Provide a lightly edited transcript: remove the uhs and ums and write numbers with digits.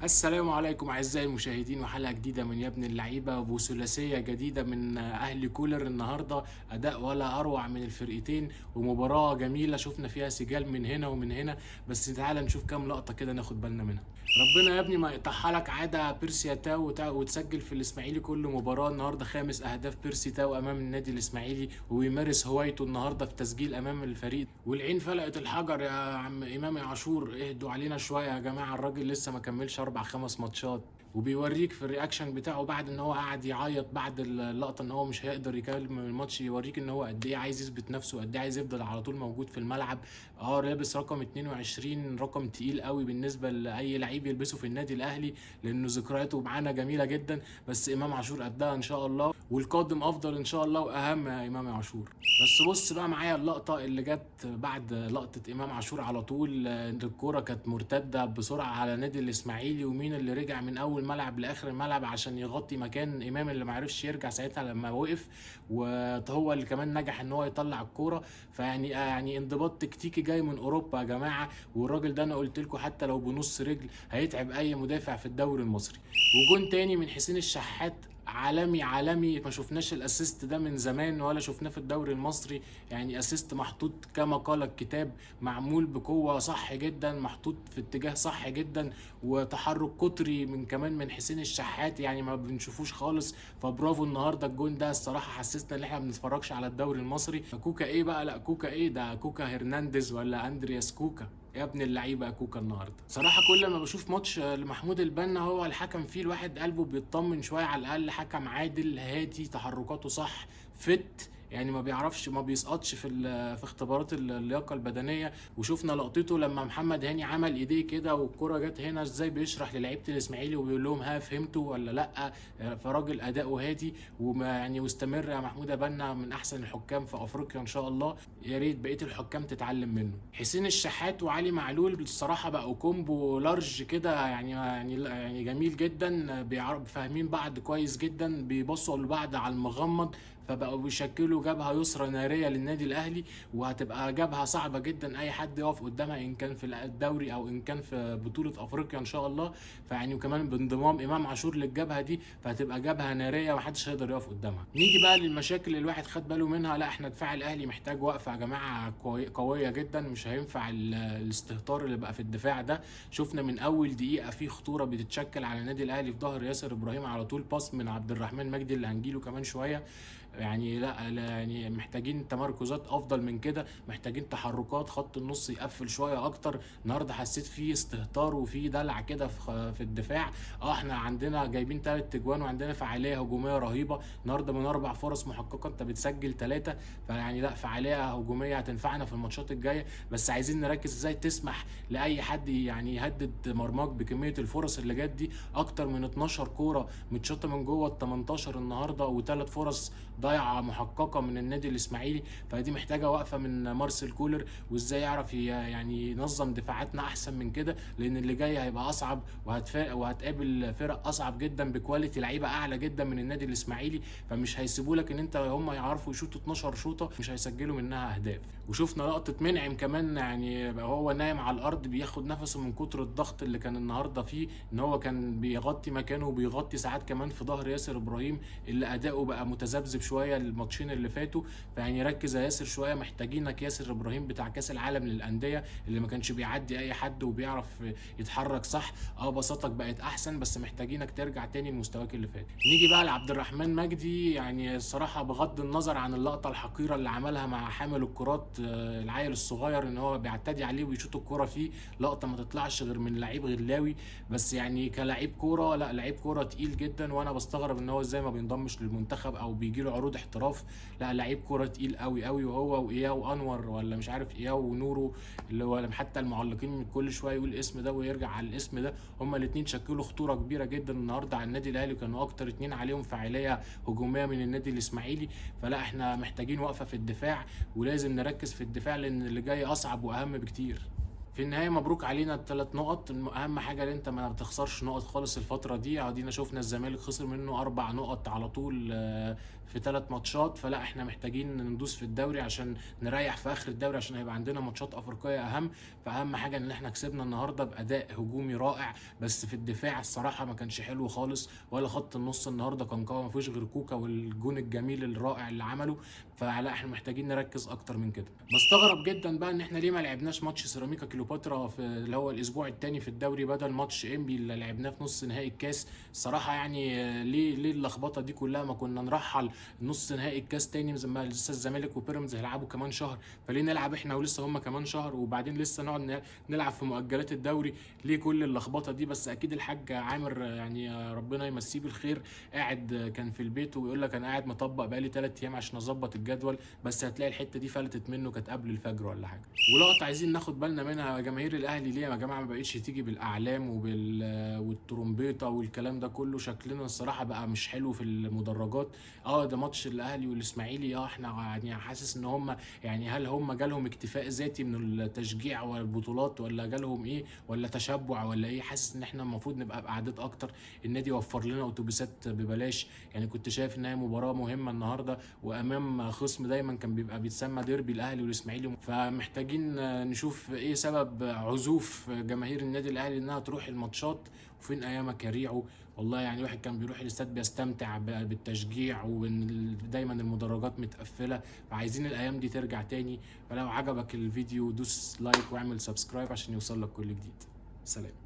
السلام عليكم أعزائي المشاهدين، وحلقة جديدة من يا ابن اللعيبة وثلاثية جديدة من أهلي كولر. النهاردة أداء ولا أروع من الفرقتين ومباراة جميلة شفنا فيها سجال من هنا ومن هنا. بس تعالى نشوف كام لقطة كده ناخد بالنا منها. ربنا يا ابني ما يقطعها لك عادة بيرسي تاو وتسجل في الإسماعيلي كل مباراة. النهاردة خامس أهداف بيرسي تاو أمام النادي الإسماعيلي، وبيمارس هوايته النهاردة في تسجيل أمام الفريق. والعين فلقت الحجر يا عم إمام عاشور، اهدوا علينا شوية يا جماعة، الراجل لسه ما كملش 4-5 ماتشات. وبيوريك في ال reaction بتاعه بعد ان هو قعد يعيط بعد اللقطة ان هو مش هيقدر يكمل الماتش، يوريك ان هو قد ايه عايز يثبت نفسه، قد ايه عايز يفضل على طول موجود في الملعب. لابس رقم 22، رقم تقيل قوي بالنسبة لاي لعيب يلبسه في النادي الاهلي، لانه ذكرياته معانا جميلة جدا. بس امام عاشور قدها ان شاء الله، والقادم افضل ان شاء الله واهم يا امام عاشور. بس بص بقى معايا اللقطة اللي جت بعد لقطة امام عاشور على طول. الكورة كانت مرتدة بسرعة على نادي الاسماعيلي، ومين اللي رجع من اول ملعب لاخر الملعب عشان يغطي مكان امام اللي معرفش يرجع ساعتها لما وقف، وهو اللي كمان نجح ان هو يطلع الكورة. فيعني يعني انضباط تكتيكي جاي من اوروبا يا جماعة. والراجل ده انا قلت لكم حتى لو بنص رجل هيتعب اي مدافع في الدوري المصري. وجون تاني من حسين الشحات، عالمي عالمي، ما شفناش ال assist ده من زمان ولا شفناه في الدوري المصري. يعني assist محطوط كما قال الكتاب، معمول بقوة صح جدا، محطوط في اتجاه صح جدا، وتحرك قطري من كمان من حسين الشحات يعني ما بنشوفوش خالص. فبرافو النهارده الجون ده الصراحة حسسنا ان احنا ما بنتفرجش على الدوري المصري. كوكا ايه بقى؟ لا كوكا ايه ده؟ كوكا هرنانديز ولا اندرياس كوكا؟ يا ابن اللعيبة يا كوكا. النهارده صراحة كل ما بشوف ماتش لمحمود البنا هو الحكم فيه، الواحد قلبه بيطمن شوية، على الاقل حكم عادل هادي، تحركاته صح، فت يعني ما بيعرفش ما بيسقطش في اختبارات اللياقة البدنية. وشفنا لقطته لما محمد هاني عمل ايديه كده والكره جت هنا، ازاي بيشرح للعيبة الاسماعيلي وبيقول لهم ها فهمتوا ولا لا. فراجل اداؤه هادي وما يعني مستمر يا محمود بنا، من احسن الحكام في افريقيا ان شاء الله. يا ريت بقية الحكام تتعلم منه. حسين الشحات وعلي معلول الصراحة بقوا combo large كده، يعني جميل جدا، بيعرف فاهمين بعض كويس جدا، بيبصوا لبعض على المغمض، فبقوا بيشكلوا جبهة يسرى نارية للنادي الاهلي، وهتبقى جبهة صعبة جدا اي حد يقف قدامها ان كان في الدوري او ان كان في بطوله افريقيا ان شاء الله. فيعني وكمان بانضمام امام عاشور للجبهه دي، فهتبقى جبهة نارية ومحدش هيقدر يقف قدامها. نيجي بقى للمشاكل اللي الواحد خد باله منها. لا احنا دفاع الاهلي محتاج وقفه يا جماعة قوية جدا، مش هينفع الاستهتار اللي بقى في الدفاع ده. شفنا من اول دقيقة في خطورة بتتشكل على النادي الاهلي في ظهر ياسر ابراهيم على طول، باص من عبد الرحمن مجدي اللي هنجيله كمان شوية. يعني لا يعني محتاجين تمركزات افضل من كده، محتاجين تحركات خط النص يقفل شوية اكتر. النهارده حسيت فيه استهتار وفيه دلع كده في الدفاع. احنا عندنا جايبين 3 اجوان وعندنا فعالية هجومية رهيبة النهارده، من 4 فرص محققة انت بتسجل 3، فيعني لا فعالية هجومية هتنفعنا في الماتشات الجاية. بس عايزين نركز ازاي تسمح لاي حد يعني يهدد مرماك بكمية الفرص اللي جت دي، اكتر من 12 كورة متشوطه من جوه ال 18 النهارده، و3 فرص ضايعة محققة من النادي الاسماعيلي. فدي محتاجه وقفه من مارسيل كولر، وازاي يعرف يعني ينظم دفاعاتنا احسن من كده، لان اللي جاي هيبقى اصعب، وهتقابل فرق اصعب جدا ب quality لعيبة اعلى جدا من النادي الاسماعيلي، فمش هيسيبوا لك ان انت هم يعرفوا يشوطوا 12 شوطه مش هيسجلوا منها اهداف. وشفنا لقطة منعم كمان، يعني هو نايم على الارض بياخد نفسه من كتر الضغط اللي كان النهارده فيه، ان هو كان بيغطي مكانه وبيغطي ساعات كمان في ظهر ياسر ابراهيم اللي اداؤه بقى متذبذب شوية الماتشين اللي فاتوا. فيعني ركز يا ياسر شوية، محتاجينك ياسر ابراهيم بتاع كاس العالم للاندية اللي ما كانش بيعدي اي حد وبيعرف يتحرك صح. بساطتك بقت احسن، بس محتاجينك ترجع تاني لمستواك اللي فات. نيجي بقى لعبد الرحمن مجدي، يعني الصراحة بغض النظر عن اللقطة الحقيرة اللي عملها مع حامل الكرات العيل الصغير، ان هو بيعتدي عليه ويشوط الكرة فيه، لقطة ما تطلعش غير من لعيب غلاوي، بس يعني كلاعب كورة لا لعيب كورة تقيل جدا، وانا بستغرب ان هو ازاي ما بينضمش للمنتخب او بيجي له عروض احتراف. لا لعيب كورة تقيل قوي قوي، وهو واياه وانور ولا مش عارف اياه ونورو اللي هو حتى المعلقين كل شوية يقول الاسم ده ويرجع على الاسم ده، هما الاثنين شكلوا خطورة كبيرة جدا النهارده على النادي الاهلي، وكانوا اكتر اثنين عليهم فاعلية هجومية من النادي الاسماعيلي. فلا احنا محتاجين وقفه في الدفاع، ولازم نركز في الدفاع لان اللي جاي اصعب واهم بكتير. في النهاية مبروك علينا ال3 نقط. اهم حاجة ان انت ما بتخسرش نقط خالص الفترة دي. ادينا شفنا الزمالك خسر منه 4 نقط على طول، في 3 ماتشات. فلا احنا محتاجين ندوس في الدوري عشان نريح في اخر الدوري، عشان هيبقى عندنا ماتشات افريقية اهم. فاهم حاجة ان احنا كسبنا النهارده باداء هجومي رائع، بس في الدفاع الصراحة ما كانش حلو خالص، ولا خط النص النهارده كان قوي، ما فيهوش غير كوكا والجون الجميل الرائع اللي عمله. فلا احنا محتاجين نركز اكتر من كده. بستغرب جدا بقى ان احنا ليه ما لعبناش ماتش سيراميكا كليوباترا في اللي هو الاسبوع الثاني في الدوري بدل ماتش انبي اللي لعبناه في نص نهائي الكاس. الصراحة يعني ليه اللخبطة دي كلها؟ ما كنا نرحل نص نهائي الكاس تاني زي ما لسه الزمالك وبيراميدز هيلعبوا كمان شهر، فليه نلعب احنا ولسه هم كمان شهر، وبعدين لسه نقعد نلعب في مؤجلات الدوري؟ ليه كل اللخبطة دي؟ بس اكيد الحاج عامر يعني ربنا يمسيه بالخير قاعد كان في البيت ويقول لك انا قاعد مطبق بقالي 3 ايام عشان اظبط الجدول، بس هتلاقي الحتة دي فلتت منه كانت قبل الفجر ولا حاجة. ولقطه عايزين ناخد بالنا منها جماهير الاهلي، ليه يا جماعة ما بقتش تيجي بالاعلام والترومبيطه والكلام ده كله؟ شكلنا الصراحة بقى مش حلو في المدرجات. ده ماتش الاهلي والاسماعيلي، احنا يعني حاسس ان هم يعني هل هم جالهم اكتفاء ذاتي من التشجيع والبطولات، ولا جالهم ايه، ولا تشبع ولا ايه؟ حاسس ان احنا المفروض نبقى باعداد اكتر. النادي وفر لنا اتوبيسات ببلاش، يعني كنت شايف ان هي مباراة مهمة النهارده وامام خصم دايما كان بيبقى بيتسمى ديربي الاهلي والاسماعيلي، فمحتاجين نشوف ايه سبب عزوف جماهير النادي الاهلي انها تروح الماتشات. وفين ايامك يا ريعو؟ والله يعني الواحد كان بيروح الاستاد بيستمتع بالتشجيع، وان دايما المدرجات متقفله، فعايزين الايام دي ترجع تاني. فلو عجبك الفيديو دوس like واعمل subscribe عشان يوصل لك كل جديد. سلام.